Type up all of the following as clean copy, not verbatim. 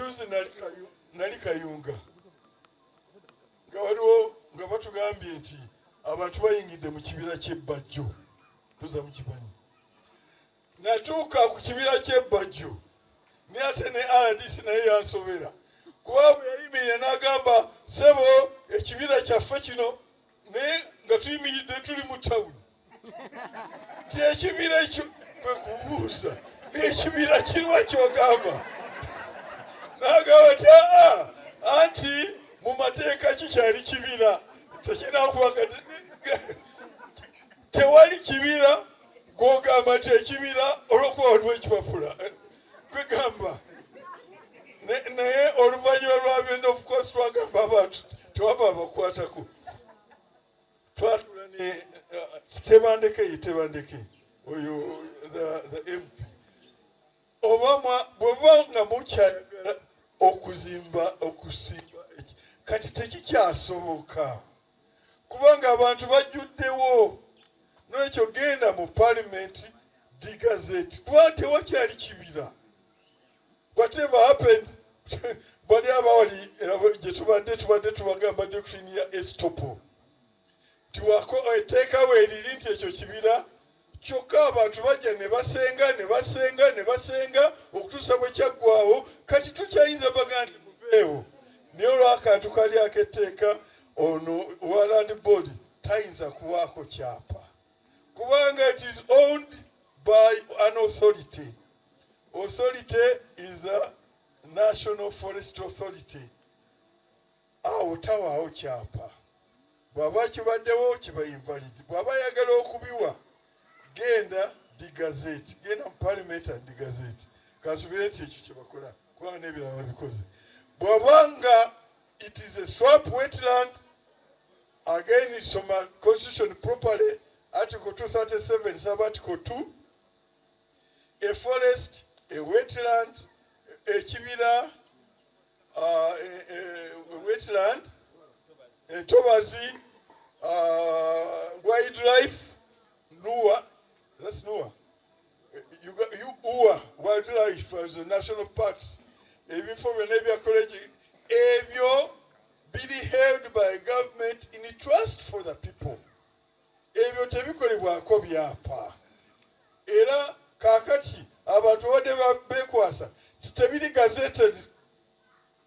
Juzi nali Kayunga, nga waliwo nga batugambye nti abantu bayingidde mu kibira ky'ebbajjo. Tuza mukimanyi. Natuuka ku kibira ky'ebbajjo, naye ate ne RDC naye yansobera, kuba bwe yayimirira n'agamba, "Sebo, ekibira kyaffe kino," naye nga tuyimiridde tuli mu tawuni, nti ekibira ekyo, kwe kubuuza, "Ekibira kirwa kyogamba?" N'agamba nti, "Aa, anti mu mateeka kikyali kibira, tekinakuba kati tewali kibira gwogamba nti ekibira olwokuba waliwo ekipapula." Kwegamba naye oluvannyuma lwa byonna, of course twagamba abantu tewaba bakwatako. Twatula ne Tebandeke, ye Tebandeke oyo, the MP, oba bw'oba nga mukyayagala okuzimba, okusimba, kati tekikyasoboka kubanga abantu bajjuddewo. Nolwekyo genda mu parliament, degazette, kuba tewakyali kibira. Whatever happened, bali abawali gye tubadde tubagamba doctrine ya estoppel, tiwako etteeka weeriri nti ekyo kibira, kyokka abantu bajja ne basenga, ne basenga, ne basenga okutuusa bwe kyaggwawo. Kati tukyayinza baga nti muveewo, naye olw'akantu kali ak'etteeka, ono wa Land Board tayinza kuwaako kyapa kubanga it is owned by an authority. Authority is a National Forest Authority. Awo tawaawo kyapa. Bw'aba kibaddewo kiba invalid. Bw'aba ayagala okubiwa, genda degazette, genda mu parliament and degazette. Kansubire nti ekyo kyebakola, kubanga n'ebirala babikoze. Bw'aba nga it is a swamp wetland, again soma constitution properly, article 237 sub article 2. A forest, a wetland, ekibira, a wetland, entobazi, wildlife, NUA, that's NUA. You, you, UA, wildlife as a national parks, ebifo byonna ebya college, ebyo biri held by government in trust for the people. Ebyo tebikolebwako byapa. Era kaakati abantu babadde beekwasa nti tebiri gazetted,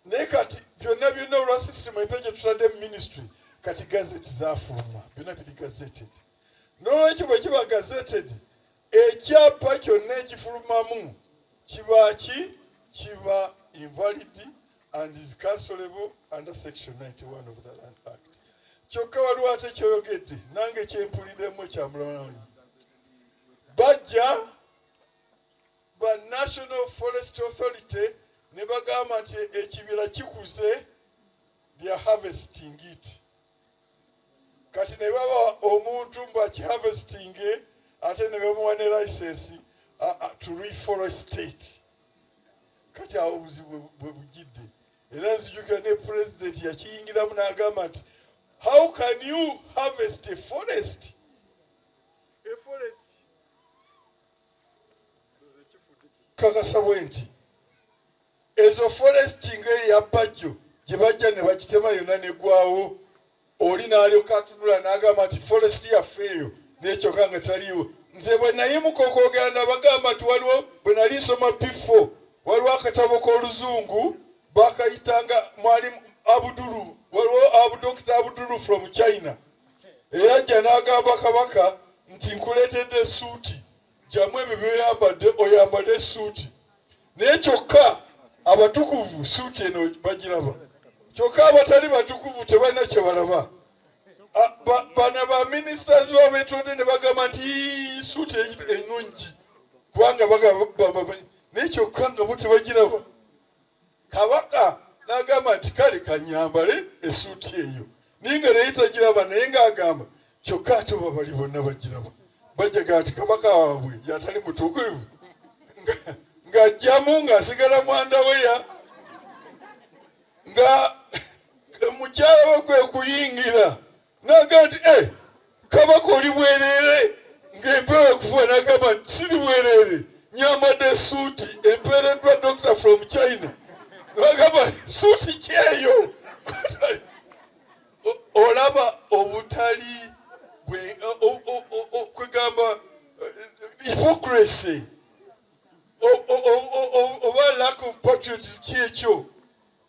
naye kati byonna byonna olwa system empya gye tutadde mu ministry, kati gazette zafuluma, byonna biri gazetted. N'olwekyo bwe kiba gazetted, ekyapa kyonna ekifulumamu kiba ki? Kiba invalid and is cancelable under section 91 of the Land Act. Kyokka waliwo ate kyoyogedde nange kyempuliremu ekyamulamanyi. Bajja ba National Forest Authority ne bagamba nti ekibira kikuze, they are harvesting it. Kati ne baba omuntu mbu akiharvesting, ate ne bamuwa ne license to reforestate. Kati awo obuzibu bwe bujjidde. Era nzijukira ne president yakiyingiramu n'agamba nti, "How can you harvest a forest?" A forest kakasa bwe nti ezo forest ng'eya Bajjo gye bajja ne bagitema yonna neggwawo, oli n'alyoka atunula n'agamba nti forest yaffe eyo, nekyokka nga taliiwo. Nze bwe nayimuka okwogera nabagamba nti waliwo, bwe nali nsoma P4, waliwo akatabo k'Oluzungu bakayitanga Mwalimu Abudulu, waliwo abu Dr Abudulu from China, eyajja n'agamba kabaka nti, "Nkuleetedde esuuti, jamu ebyo byoyambadde oyambadde esuuti." Naye kyokka abatukuvu suuti eno bagiraba, kyokka abatali batukuvu tebalina kye balaba. Bano ba ministers babetonde ne bagamba nti, "Ii, suuti ennungi," kubanga bagamba, naye kyokka nga bo tebagiraba. Kabaka n'agamba nti, "Kale kanyambale esuuti eyo," naye nga naye tagiraba, naye ng'agamba kyokka ate oba bali bonna bagiraba, bajaga nti kabaka waabwe yatali mutuukirivu. Ng'ajjamu ng'asigala mu underwear, nga mukyala we kwe kuyingira n'agamba nti, "Eh, kabaka, oli bwereere ng'empewo ekufuba." N'agamba nti, "Siri bwereere, nyambadde esuuti empeereddwa doctor from China." Suuti kyeyo olaba obutali kwegamba hypocrisy oba lack of patriotism. Kyekyo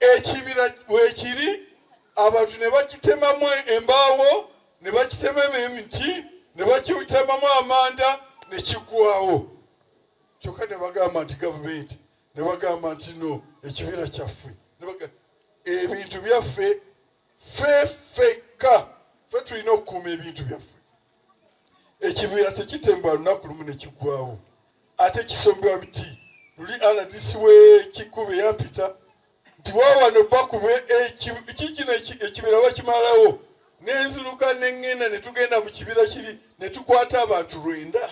ekibira wekiri, abantu ne bakitemamu embaawo, ne bakitemamu emiti, ne bakitemamu amanda, ne kigwawo. Kyokka ne bagamba nti gavumenti, ne bagamba nti no, ekibira kyaffe, ebintu byaffe. Ffe ffekka ffe tulina okukuuma ebintu byaffe. Ekibira tekitembwa lunaku lumu ne kiggwawo, ate kisombebwa biti. Luli RDC w'Ekikube yampita nti wawano bakube kikino, ekibira bakimalawo. Nenzuluka neŋŋenda ne tugenda mu kibira kiri ne tukwata abantu 90.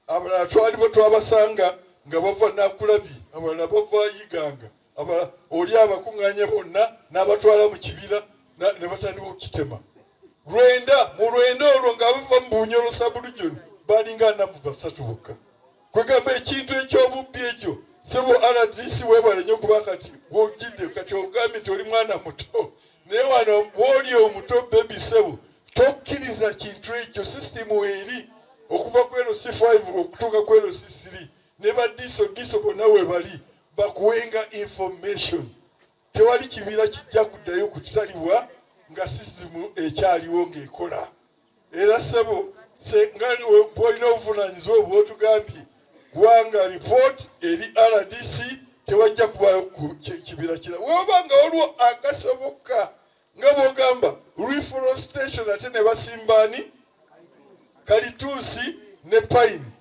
Abalala twalibo twabasanga nga bava Nakulabye, abalala bava Yiganga, abalala oli abakuŋŋaanya bonna n'abatwala mu kibira ne batandika okukitema. 90 mu 90 olwo nga bava mu Bunyoro sub-region balinga 43 bokka. Kwegamba ekintu ekyobubbi ekyo. Sebo RDC, webale nnyo kuba kati wogidde. Kati ogambye nti oli mwana muto, naye wano bwoli omuto baby, sebo, tokkiriza kintu ekyo. System eri okuva ku LC5 okutuuka ku LC3 ne ba DISO GISO bonna we bali bakuwenga information. Tewali kibira kijja kuddayo kusalibwa nga system ekyaliwo ng'ekola. Era sebo, nga bwolina obuvunanyizibwa obwotugambye, gwanga report eri RDC, tewajja kubayo kibira kira weba nga waliwo akasoboka nga bwogamba reforestation, ate ne basimbaani kalituusi ne pine.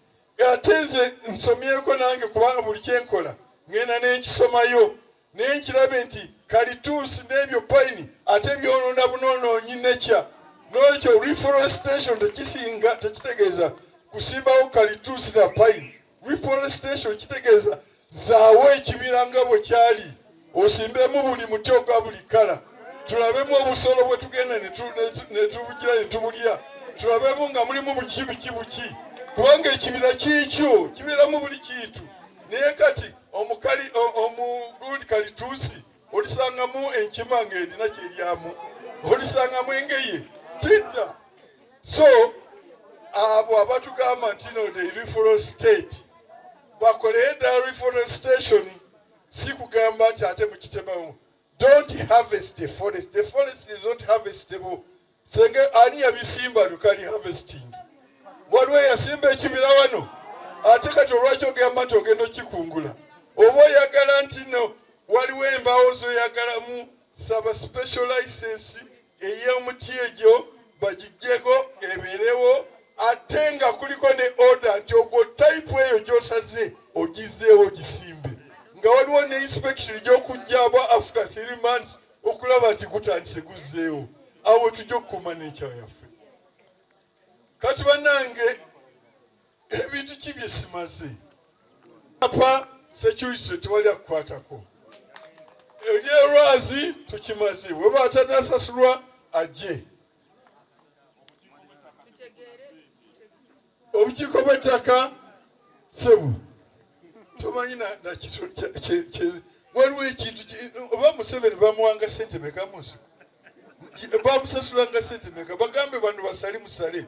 Ate nze nsomyeko nange, kubanga buli kyenkola ngenda nenkisomayo, naye nkirabe nti kalituusi n'ebyo pine ate byonoona bunonoonyi nekya. Nolwekyo reforestation tekisinga, tekitegeeza kusimbawo kalituusi na pine. Reforestation kitegeeza zaawo ekibira nga bwe kyali, osimbemu buli muti ogwa buli kala, tulabemu obusolo bwe tugenda ne tubugira ne tubulya, tulabemu nga mulimu buki buki buki, kubanga ekibira kiikyo kibeeramu buli kintu. Naye kati omukali omugundi kalituusi olisangamu enkima ng'erina kyeryamu, olisangamu engeye tidda. So abo abatugamba nti no, the reforestate, bakoleye ddala reforestation, si kugamba nti ate mukitemamu. Don't harvest the forest. The forest is not harvestable. Senge ani yabisimba lukali harvesting? Waliwo eyasimba ekibira wano? Ate kati olwaki ogamba nti ogenda okikungula? Oba oyagala nti no, waliwo embaawo zoyagalamu, saba special license ey'omuti egyo bagijjeko ebeerewo, ate nga kuliko ne order nti ogwo type eyo gy'osaze ogizzeewo ogisimbe, nga waliwo ne inspection gy'okujjabwa after 3 months okulaba nti gutandise guzzeewo. Awo tujja okukuuma n'ekyawo yaffe. Kati bannange, ebintu ki bye simaze? Apa security tewali akukwatako. Eryerwazi tukimaze, weba atanasasulwa ajje. Obukiiko bw'ettaka, sebu, tomanyi nakitu waliwo ekintu oba Museveni bamuwanga sente meka munsi, bamusasulanga sente meka? Bagambe bano basale musale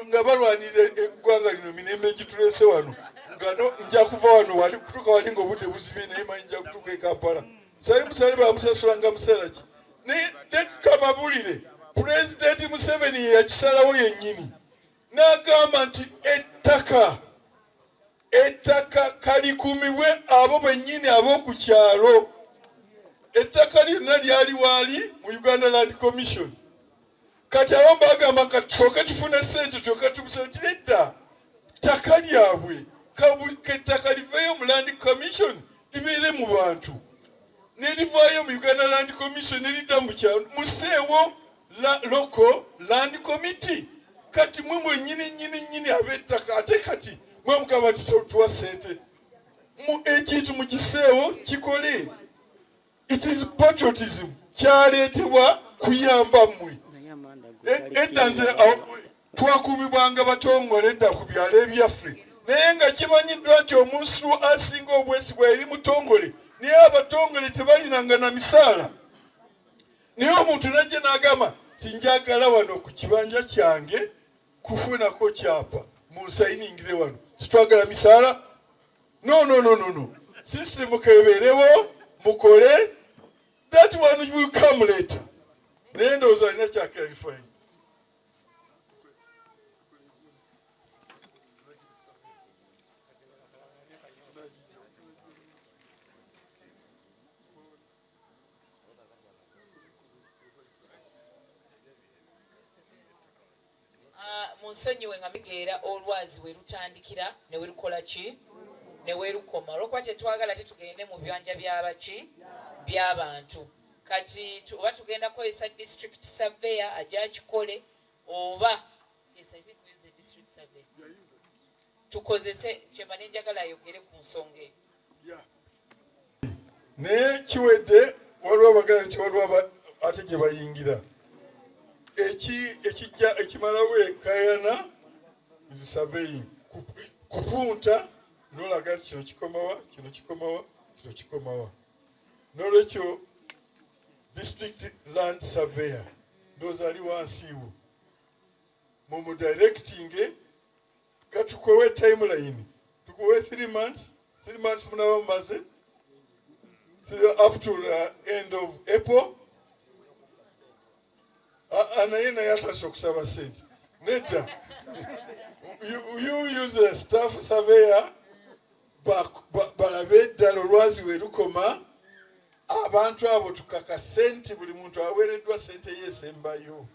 nga balwanirira eggwanga lino mirembe egitulese wano, nga no nja kuva wano wali kutuuka wali nga obudde buzibye, naye manyi nja kutuuka e Kampala. Sali musale bamusasulanga museera ki? Naye nekamabulire, Pulezidenti Museveni ye yakisalawo yennyini n'agamba nti ettaka kalikuumibwe abo bennyini ab'oku kyalo. Ettaka lyonna lyali waali mu Uganda Land Commission. Kati abamu bagamba nga tusooke tufune sente tulyoke tubuse nti nedda, ttaka lyabwe, ettaka liveeyo mu Land Commission libeere mu bantu, nerivaayo mu Uganda Land Commission neridda mu kyalo. Museewo local land committee. Kati mwe mwennyini nnyini nnyini ab'ettaka, ate kati mwe mugamba nti tuwa sente. Ekintu mugiseewo kikole. It is patriotism, kyaleetebwa kuyamba mmwe. Edda nze twakuumibwanga batongole edda ku byalo ebyaffe, naye nga kimanyiddwa nti omunsulu asinga obwesigwa eri mutongole. Naye abatongole tebalinanga na misaala. Naye omuntu najja n'agamba nti njagala wano ku kibanja kyange kufunako kyapa, munsayiningire wano, tetwagala misaala. No, no, no, no, no, system kebeerewo mukole. That one will come later. Naye ndowooza alina kya clarifying. Munsonyiwe nga mitegeera olwazi we lutandikira ne we lukola ki ne we lukoma, olwokuba tetwagala tetugende mu bibanja byabaki by'abantu. Kati oba tugenda kukozesa district surveyor ajja akikole oba, yes, I think we use the district surveyor. Tukozese kyemba nenjagala ayogere ku nsonga eyo. Naye kiwedde, waliwo abaganda nti waliwo ate gye bayingira ekijja ekimalawo enkayana is surveying, kupunta nolaga nti kino kikomawa, kino kikomawa, kino kikomawa. Nolwekyo district land surveyor ndowooza ali wansiiwo mumudirecting. Katukowe timeline, tukuwe 3 months, 3 months munaba mumaze up to the end of April. Naye naye atandise okusaba sente. Nedda, you use a staff surveyor, balabe eddala olwazi we lukoma. Abantu abo tukakase nti buli muntu aweereddwa sente ye esembayo,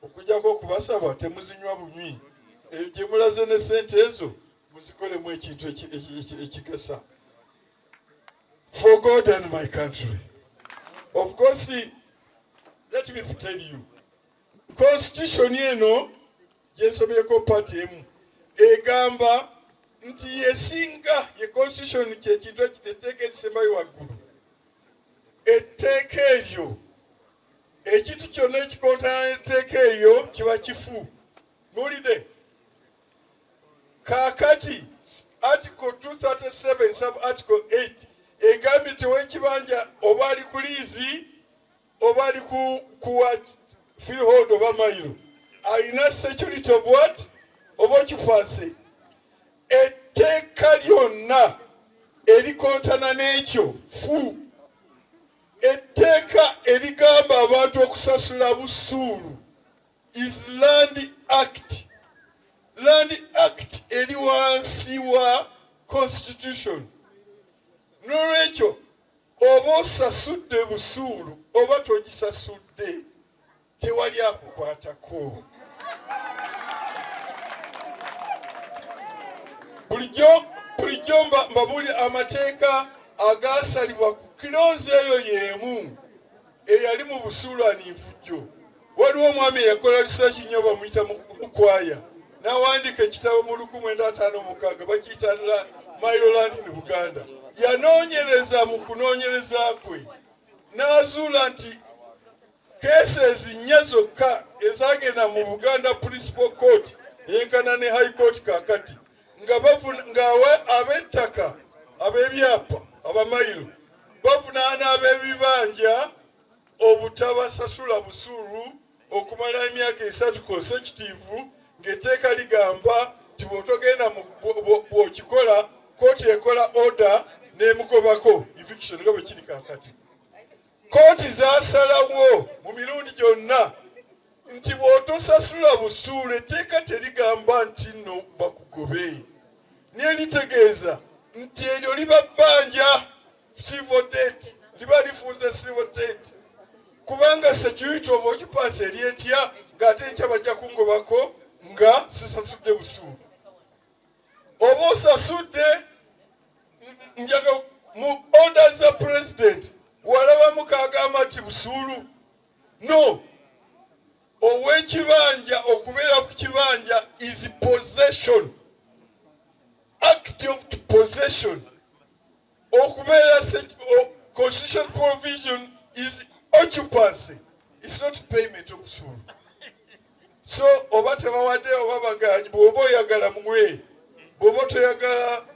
okujjako okubasaba temuzinywa bunywi. Eyo gye mulaze ne sente ezo muzikolemu ekintu ekigasa. For God and my country. Of course, let me tell you, constitution eno gyensomyeko part emu egamba nti yesinga ye constitution, kyekintu etteeka erisembayo waggulu. Etteeka eryo, ekintu kyonna ekikontana n'etteeka eryo kiba kifu. Nulide kaakati article 237 sub article 8 egambye nti owekibanja oba ali ku liizi oba ali kuwa freehold oba mailo, alina security of what? Of occupancy. Etteeka lyonna erikontana n'ekyo fu. Etteeka erigamba abantu okusasula busuulu is Land Act. Land Act eri wansi wa constitution. Nolwekyo oba osasudde busuulu oba togisasudde, tewali akukwatako. Bulijjo mbabuli amateeka agasalibwa ku clause eyo y'emu eyali mu busuulu aninvujjo. Waliwo omwami eyakola research nnyo, bamuyita Mukwaya, n'awandiika ekitabo mu 1956, bakiyita Mailo Land in Buganda. Yanoonyereza, mu kunoonyereza kwe n'azuula nti cases nnya zokka ezagenda mu Buganda Principal Court, eyenkana ne High Court kakati, nga ab'ettaka, ab'ebyapa, abamayiro bavunaana ab'ebibanja obutabasasula busuulu okumala emyaka 3 consecutive, ng'etteeka ligamba nti bw'otogenda bw'okikola, kooti ekola order n'emugobako, eviction, nga bwe kiri kaakati. Kooti zasalawo mu mirundi gyonna nti bw'otosasula busuulu, etteeka terigamba nti nno bakugobe, naye litegeeza nti eryo liba bbanja, civil debt, liba lifuuze civil debt, kubanga security of occupancy eri etya ng'ate enkya bajja kungobako nga sisasudde busuulu? Oba osasudde, njaga mu order za president walabamu kagamba nti busuulu? No, ow'ekibanja okubeera ku kibanja is possession, act of possession. Okubeera constitution provision is occupancy, it's not payment of busuulu. So oba tebawadde oba baganyi, bw'oba oyagala muwe, bw'oba toyagala,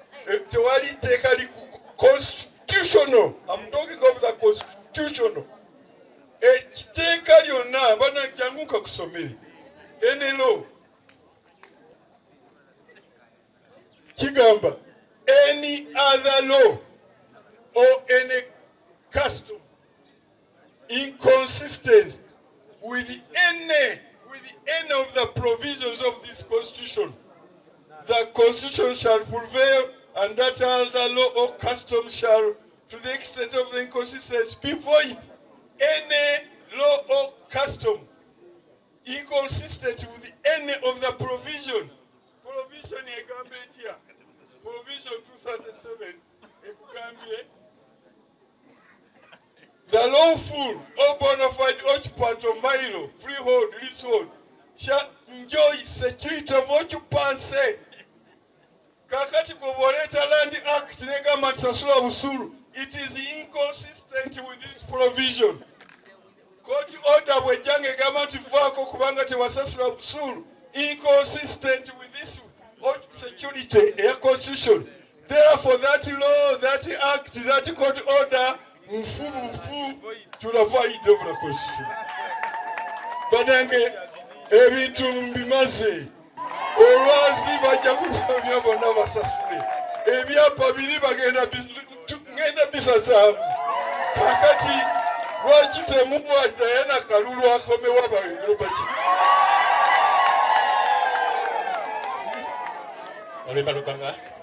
tewali tteeka li constitution. Constitutional, I'm talking of the constitutional. Ekiteeka lyonna bana jangu nkakusomere. Any law kigamba any other law or any custom inconsistent with any of the provisions of this constitution, the constitution shall prevail, and that other law or custom shall, to the extent of the inconsistency, be void. Any law or custom inconsistent with any of the provision. Provision egamba etya? Provision 237 ekugambye, "The lawful or bona fide occupant of mailo, freehold, leasehold shall enjoy security of occupancy." Kakati bw'oba oleeta Land Act negamba nti sasula busulu, it is inconsistent with this provision. Court order bw'ejja ng'egamba nti vaako kubanga tewasasula busulu, inconsistent with this security eya constitution. Therefore that law, that act, that court order nfu bufu to the void of the constitution. Banange, ebintu mbimaze. Olwazi bajja kutamya bonna basasule. Ebyapa biri bagenda ngenda bisazaamu. Kakati lwaki temuwa Diana kalulu akomewo abayingiro baki? Olwemba luganga.